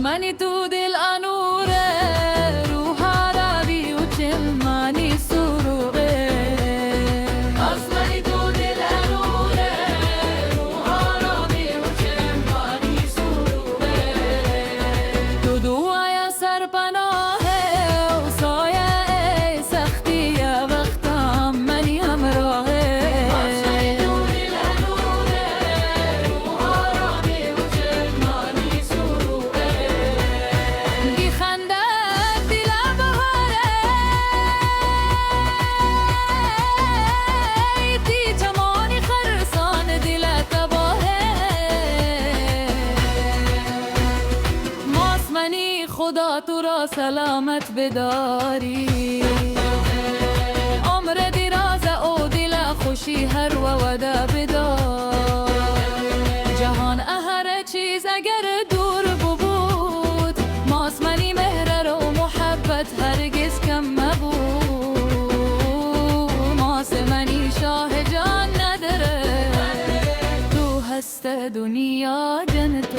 منی تو دل ءِ نور ئے، روح ءَ را بی و چمانی سروغ ئے۔ باز منی تو دل ءِ نور ئے، روح ءَ را بی و چمانی سروغ ئے۔ تو دعای سرپناہ ئے و سایہ ئے، سختی ءِ وقت ءَ منی ہمراہ ئے۔ گی خندگ دل ءِ بہار ئے، تی چمانی خرسان دل ءِ تباہ ئے۔ ماس منی، خدا تو را سلامت بداری۔ عمر دراز او دل خوشی ہر ودا بدار۔ جہان ءِ ہر چیز اگر دور ببوت، ماس منی مہر رو محبت ہرگز کم مبوت۔ ماس منی شاہ جان ندر، تو ہست دنیا جنت۔